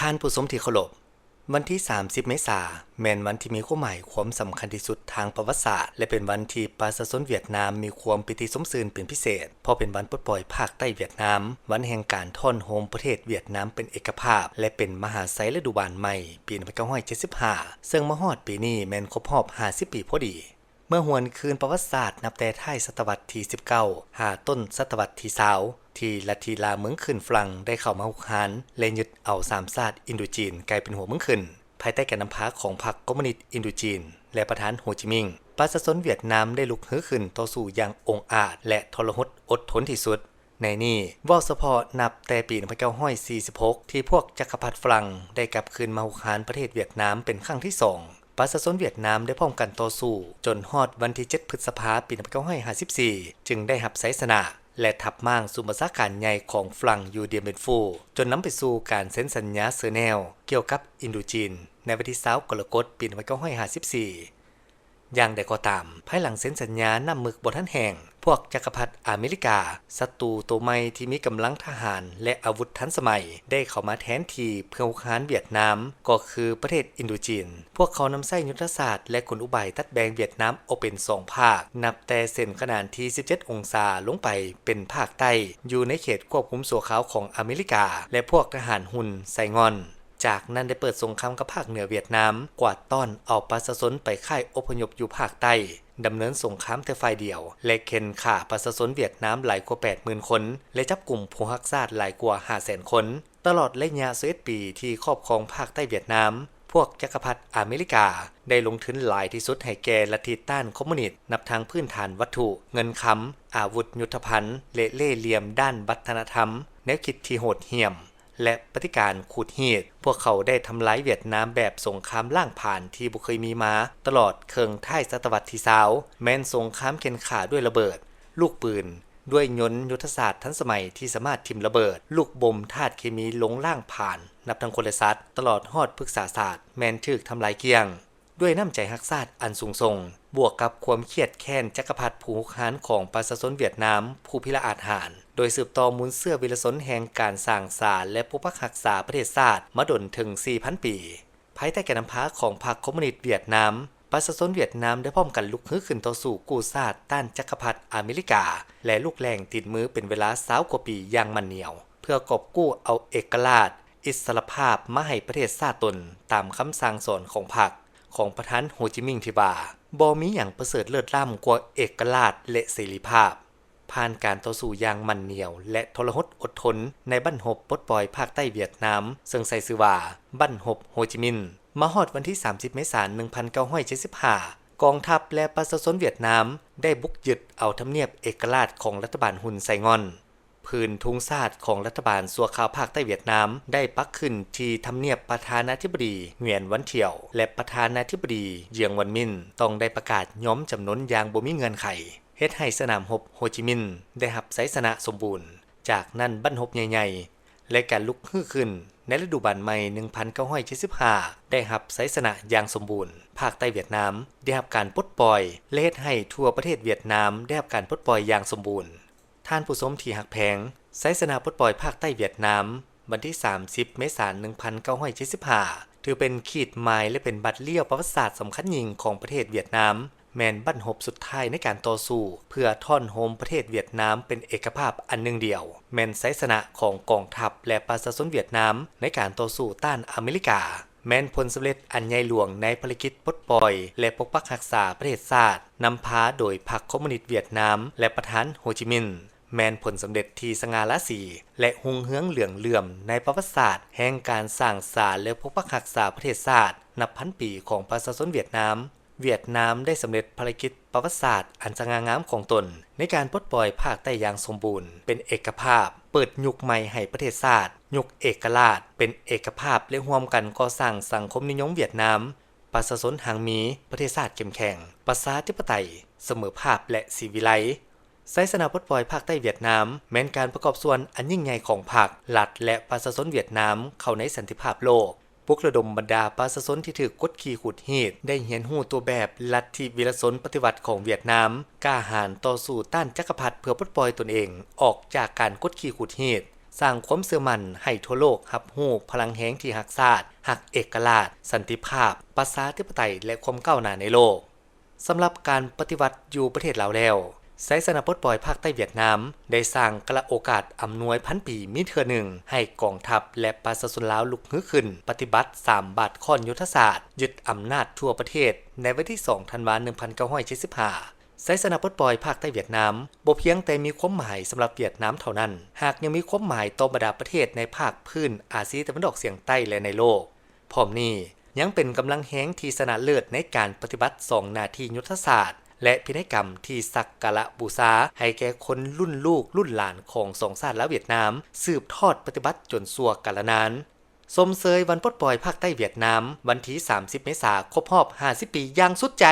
ທ່ານຜູ້ຊົມທີ່ເຄົາລົບ, ວັນທີສາມສິບເມສາ ແມ່ນວັນທີ່ມີຄວາມໝາຍຄວາມສຳຄັນທີ່ສຸດທາງປະຫວັດສາດ ແລະ ເປັນວັນທີ່ປະຊາຊົນຫວຽດນາມມີຄວາມປີຕິຊົມຊື່ນເປັນພິເສດ ເພາະເປັນວັນປົດປ່ອຍພາກໃຕ້ຫວຽດນາມ, ວັນແຫ່ງການທ້ອນໂຮມປະເທດຫວຽດນາມເປັນເອກະພາບ ແລະ ເປັນມະຫາໄຊລະດູບານໃໝ່ ປີໜຶ່ງພັນເກົ້າຮ້ອຍເຈັດສິບຫ້າ ເຊິ່ງມາຮອດປີນີ້ແມ່ນຄົບຮອບຫ້າສິບປີພໍດີ. ເມື່ອຫວນຄືນປະຫວັດສາດນັບແຕ່ທ້າຍສະຕະວັດທີສິບເກົ້າ ຫາຕົ້ນສະຕະວັດທີຊາວ ທີ່ລັດທິລ່າເມືອງຂຶ້ນຝຣັ່ງໄດ້ເຂົ້າມາຮຸກຮານ ແລະ ຍຶດເອົາສາມຊາດອິນໂດຈີນກາຍເປັນຫົວເມືອງຂຶ້ນ ພາຍໃຕ້ການນຳພາຂອງພັກຄອມມູນິດອິນໂດຈີນ ແລະ ປະທານໂຮຈິມິງ, ປະຊາຊົນຫວຽດນາມໄດ້ລຸກຮືຂຶ້ນຕໍ່ສູ້ຢ່າງອົງອາດ ແລະ ທໍລະຫົດອົດທົນທີ່ສຸດ. ໃນນີ້ເວົ້າສະເພາະນັບແຕ່ປີໜຶ່ງພັນເກົ້າຮ້ອຍສີ່ສິບຫົກ ທີ່ພວກຈັກກະພັດຝຣັ່ງໄດ້ກັບຄືນມາຮຸກຮານປະເທດຫວຽດນາມເປັນຄັ້ງທີສອງ, ປະຊາຊົນຫວຽດນາມໄດ້ພ້ອມກັນຕໍ່ສູ້ຈົນຮອດວັນທີເຈັດ ພຶດສະພາ ປີໜຶ່ງພັນເກົ້າຮ້ອຍຫ້າສິບສີ່ ຈຶ່ງໄດ້ຮັບໄຊຊະນະ ແລະ ທັບມ້າງສູນບັນຊາການໃຫຍ່ຂອງຝຣັ່ງຢູ່ດຽນເບນຟູ ຈົນນຳໄປສູ່ການເຊັນສັນຍາເຊີແນວກ່ຽວກັບອິນໂດຈີນ ໃນວັນທີຊາວ ກໍລະກົດ ປີໜຶ່ງພັນເກົ້າຮ້ອຍຫ້າສິບສີ່. ຢ່າງໃດກໍຕາມ, ພາຍຫຼັງເຊັນສັນຍານ້ຳເມິກບໍ່ທັນແຫ້ງ, ພວກຈັກກະພັດອາເມລິກາ, ສັດຕູໂຕໃໝ່ທີ່ມີກຳລັງທະຫານ ແລະ ອາວຸດທັນສະໄໝ ໄດ້ເຂົ້າມາແທນທີ່ເພື່ອຮຸກຮານຫວຽດນາມ, ກໍຄືປະເທດອິນໂດຈີນ. ພວກເຂົານຳໃຊ້ຍຸດທະສາດ ແລະ ກົນອຸບາຍຕັດແບ່ງຫວຽດນາມອອກເປັນສອງພາກ, ນັບແຕ່ເສັ້ນຂະໜານທີສິບເຈັດອົງສາລົງໄປເປັນພາກໃຕ້, ຢູ່ໃນເຂດຄວບຄຸມຊົ່ວຄາວຂອງອາເມລິກາ ແລະ ພວກທະຫານຮຸນໄຊງ່ອນ. ຈາກນັ້ນໄດ້ເປີດສົງຄາມກັບພາກເໜືອຫວຽດນາມ, ກວາດຕ້ອນເອົາປະຊາຊົນໄປຄ້າຍອົບພະຍົບຢູ່ພາກໃຕ້, ດຳເນີນສົງຄາມແຕ່ຝ່າຍດຽວ ແລະ ເຂັ່ນຂ້າປະຊາຊົນຫວຽດນາມຫຼາຍກວ່າແປດໝື່ນຄົນ ແລະ ຈັບກຸມຜູ້ຮັກຊາດຫຼາຍກວ່າຫ້າແສນຄົນ. ຕະຫຼອດໄລຍະຊາວເອັດປີທີ່ຄອບຄອງພາກໃຕ້ຫວຽດນາມ, ພວກຈັກກະພັດອາເມລິກາໄດ້ລົງທຶນຫຼາຍທີ່ສຸດໃຫ້ແກ່ລັດທິຕ້ານຄອມມູນິດ, ນັບທັງພື້ນຖານວັດຖຸ, ເງິນຄຳ, ອາວຸດຍຸດທະພັນ ແລະ ເລ່ຫຼ່ຽມດ້ານວັດທະນະທຳ, ແນວຄິດທີ່ໂຫດຫ້ຽມ ແລະ ປະຕິການຂູດຮີດ. ພວກເຂົາໄດ້ທຳລາຍຫວຽດນາມແບບສົງຄາມລ້າງຜານທີ່ບໍ່ເຄີຍມີມາຕະຫຼອດເຄິ່ງທ້າຍສະຕະວັດທີຊາວ, ແມ່ນສົງຄາມເຂັ່ນຂ້າດ້ວຍລະເບີດ, ລູກປືນ, ດ້ວຍຍົນຍຸດທະສາດທັນສະໄໝທີ່ສາມາດຖິ້ມລະເບີດ, ລູກບົມທາດເຄມີລົງລ້າງຜານ, ນັບທັງຄົນ ແລະ ສັດ, ຕະຫຼອດຮອດພຶກສາສາດ ແມ່ນຖືກທຳລາຍກ້ຽງ. ດ້ວຍນ້ຳໃຈຮັກຊາດອັນສູງສົ່ງ, ບວກກັບຄວາມຄຽດແຄ້ນຈັກກະພັດຜູ້ຮຸກຮານຂອງປະຊາຊົນຫວຽດນາມຜູ້ພິລະອາດຫານ, ໂດຍສືບຕໍ່ມູນເຊື້ອວິລະຊົນແຫ່ງການສ້າງສາ ແລະ ປົກປັກຮັກສາປະເທດຊາດມາດົນເຖິງສີ່ພັນປີ. ພາຍໃຕ້ການນຳພາຂອງພັກຄອມມູນິດຫວຽດນາມ, ປະຊາຊົນຫວຽດນາມໄດ້ພ້ອມກັນລຸກຮືຂຶ້ນຕໍ່ສູ້ກູ້ຊາດຕ້ານຈັກກະພັດອາເມລິກາ ແລະ ລຸກແລ່ງຕິດມືເປັນເວລາຊາວກວ່າປີຢ່າງໝັ້ນໜຽວ, ເພື່ອກອບກູ້ເອົາເອກະລາດ, ອິດສະຫຼະພາບມາໃຫ້ປະເທດຊາດຕົນ, ຕາມຄຳສັ່ງສອນຂອງພັກ ຂອງປະທານໂຮຈິມິງທີ່ວ່າ, ບໍ່ມີຫຍັງປະເສີດເລີດລ້ຳກວ່າເອກະລາດ ແລະ ເສລີພາບ. ຜ່ານການຕໍ່ສູ້ຢ່າງໝັ້ນໜຽວ ແລະ ທໍລະຫົດອົດທົນໃນບັ້ນຮົບປົດປ່ອຍພາກໃຕ້ຫວຽດນາມ, ເຊິ່ງໃຊ້ຊື່ວ່າ ບັ້ນຮົບໂຮຈິມິນ, ມາຮອດວັນທີສາມສິບ ເມສາ ໜຶ່ງພັນເກົ້າຮ້ອຍເຈັດສິບຫ້າ, ກອງທັບ ແລະ ປະຊາຊົນຫວຽດນາມໄດ້ບຸກຍຶດເອົາທຳນຽບເອກະລາດຂອງລັດຖະບານຮຸນໄຊງ່ອນ. ຜືນທຸງຊາດຂອງລັດຖະບານຊົ່ວຄາວພາກໃຕ້ຫວຽດນາມໄດ້ປັກຂຶ້ນທີ່ທຳນຽບປະທານາທິບໍດີ ຫງວຽນ ວັນທຽວ ແລະ ປະທານາທິບໍດີ ຢຽງ ວັນມິນ ຕ້ອງໄດ້ປະກາດຍອມຈຳນົນຢ່າງບໍ່ມີເງື່ອນໄຂ, ເຮັດໃຫ້ສະໜາມຮົບໂຮຈິມິນໄດ້ຮັບໄຊຊະນະສົມບູນ. ຈາກນັ້ນບັ້ນຮົບໃຫຍ່ໆ ແລະ ການລຸກຮືຂຶ້ນໃນລະດູບານໃໝ່ ໜຶ່ງພັນເກົ້າຮ້ອຍເຈັດສິບຫ້າ ໄດ້ຮັບໄຊຊະນະຢ່າງສົມບູນ, ພາກໃຕ້ຫວຽດນາມໄດ້ຮັບການປົດປ່ອຍ ແລະ ເຮັດໃຫ້ທົ່ວປະເທດຫວຽດນາມໄດ້ຮັບການປົດປ່ອຍຢ່າງສົມບູນ. ທ່ານຜູ້ຊົມທີ່ຮັກແພງ, ໄຊຊະນະປົດປ່ອຍພາກໃຕ້ຫວຽດນາມ ວັນທີສາມສິບ ເມສາ ໜຶ່ງພັນເກົ້າຮ້ອຍເຈັດສິບຫ້າ ຖືເປັນຂີດໝາຍ ແລະ ເປັນບັດລ້ຽວປະຫວັດສາດສຳຄັນຍິ່ງຂອງປະເທດຫວຽດນາມ, ແມ່ນບັ້ນຮົບສຸດທ້າຍໃນການຕໍ່ສູ້ເພື່ອທ້ອນໂຮມປະເທດຫວຽດນາມເປັນເອກະພາບອັນໜຶ່ງດຽວ, ແມ່ນໄຊຊະນະຂອງກອງທັບ ແລະ ປະຊາຊົນຫວຽດນາມໃນການຕໍ່ສູ້ຕ້ານອາເມລິກາ, ແມ່ນຜົນສຳເລັດອັນໃຫຍ່ຫຼວງໃນພາລະກິດປົດປ່ອຍ ແລະ ປົກປັກຮັກສາປະເທດຊາດ, ນຳພາໂດຍພັກຄອມມູນິດຫວຽດນາມ ແລະ ປະທານໂຮຈິມິນ. ແມ່ນຜົນສຳເລັດທີ່ສະຫງ່າລາສີ ແລະ ຮຸ່ງເຮືອງເຫຼືອງເຫຼື້ອມໃນປະຫວັດສາດແຫ່ງການສ້າງສາ ແລະ ປົກປັກຮັກສາປະເທດຊາດນັບພັນປີຂອງປະຊາຊົນຫວຽດນາມ. ຫວຽດນາມໄດ້ສຳເລັດພາລະກິດປະຫວັດສາດອັນສະຫງ່າງາມຂອງຕົນໃນການປົດປ່ອຍພາກໃຕ້ຢ່າງສົມບູນ, ເປັນເອກະພາບ, ເປີດຍຸກໃໝ່ໃຫ້ປະເທດຊາດ, ຍຸກເອກະລາດ, ເປັນເອກະພາບ ແລະ ຮ່ວມກັນກໍ່ສ້າງສັງຄົມນິຍົມຫວຽດນາມ, ປະຊາຊົນຮັ່ງມີ, ປະເທດຊາດເຂັ້ມແຂງ, ປະຊາທິປະໄຕ, ສະເໝີພາບ ແລະ ສີວິໄລ. ໄຊຊະນະປົດປ່ອຍພາກໃຕ້ຫວຽດນາມ ແມ່ນການປະກອບສ່ວນອັນຍິ່ງໃຫຍ່ຂອງພັກ, ລັດ ແລະ ປະຊາຊົນຫວຽດນາມເຂົ້າໃນສັນຕິພາບໂລກ, ປຸກລະດົມບັນດາປະຊາຊົນທີ່ຖືກກົດຂີ່ຂູດຮີດ ໄດ້ຮຽນຮູ້ຕົວແບບລັດທິວິລະຊົນປະຕິວັດຂອງຫວຽດນາມ, ກ້າຫານຕໍ່ສູ້ຕ້ານຈັກກະພັດເພື່ອປົດປ່ອຍຕົນເອງອອກຈາກການກົດຂີ່ຂູດຮີດ, ສ້າງຄວາມເຊື່ອໝັ້ນໃຫ້ທົ່ວໂລກຮັບຮູ້ພະລັງແຮງທີ່ຮັກຊາດ, ຮັກເອກະລາດ, ສັນຕິພາບ, ປະຊາທິປະໄຕ ແລະ ຄວາມກ້າວໜ້າໃນໂລກ. ສຳລັບການປະຕິວັດຢູ່ປະເທດລາວແລ້ວ, ໄຊຊະນະປົດປ່ອຍພາກໃຕ້ຫວຽດນາມ ໄດ້ສ້າງກາລະໂອກາດອຳນວຍພັນປີມີເທື່ອໜຶ່ງ ໃຫ້ກອງທັບ ແລະ ປະຊາຊົນລາວລຸກຮືຂຶ້ນປະຕິບັດສາມບາດຄ້ອນຍຸດທະສາດ ຍຶດອຳນາດທົ່ວປະເທດ ໃນວັນທີສອງທັນວາ ໜຶ່ງພັນເກົ້າຮ້ອຍເຈັດສິບຫ້າ. ໄຊຊະນະປົດປ່ອຍພາກໃຕ້ຫວຽດນາມ ບໍ່ພຽງແຕ່ມີຄວາມໝາຍສຳລັບຫວຽດນາມເທົ່ານັ້ນ, ຫາກຍັງມີຄວາມໝາຍຕໍ່ບັນດາປະເທດໃນພາກພື້ນອາຊີຕາເວັນອອກສຽງໃຕ້ ແລະ ໃນໂລກ. ພ້ອມນີ້, ຍັງເປັນກຳລັງແຮງທີ່ຊະນະເລີດໃນການປະຕິບັດສອງໜ້າທີ່ຍຸດທະສາດ ແລະ ພິໄນກຳທີ່ສັກກາລະບູຊາໃຫ້ແກ່ຄົນລຸ້ນລູກລຸ້ນຫຼານຂອງສອງຊາດລາວຫວຽດນາມ ສືບທອດປະຕິບັດຈົນຊົ່ວກາລະນານ. ຊົມເຊີຍວັນປົດປ່ອຍພາກໃຕ້ຫວຽດນາມ ວັນທີສາມສິບເມສາ ຄົບຮອບຫ້າສິບປີຢ່າງສຸດໃຈ.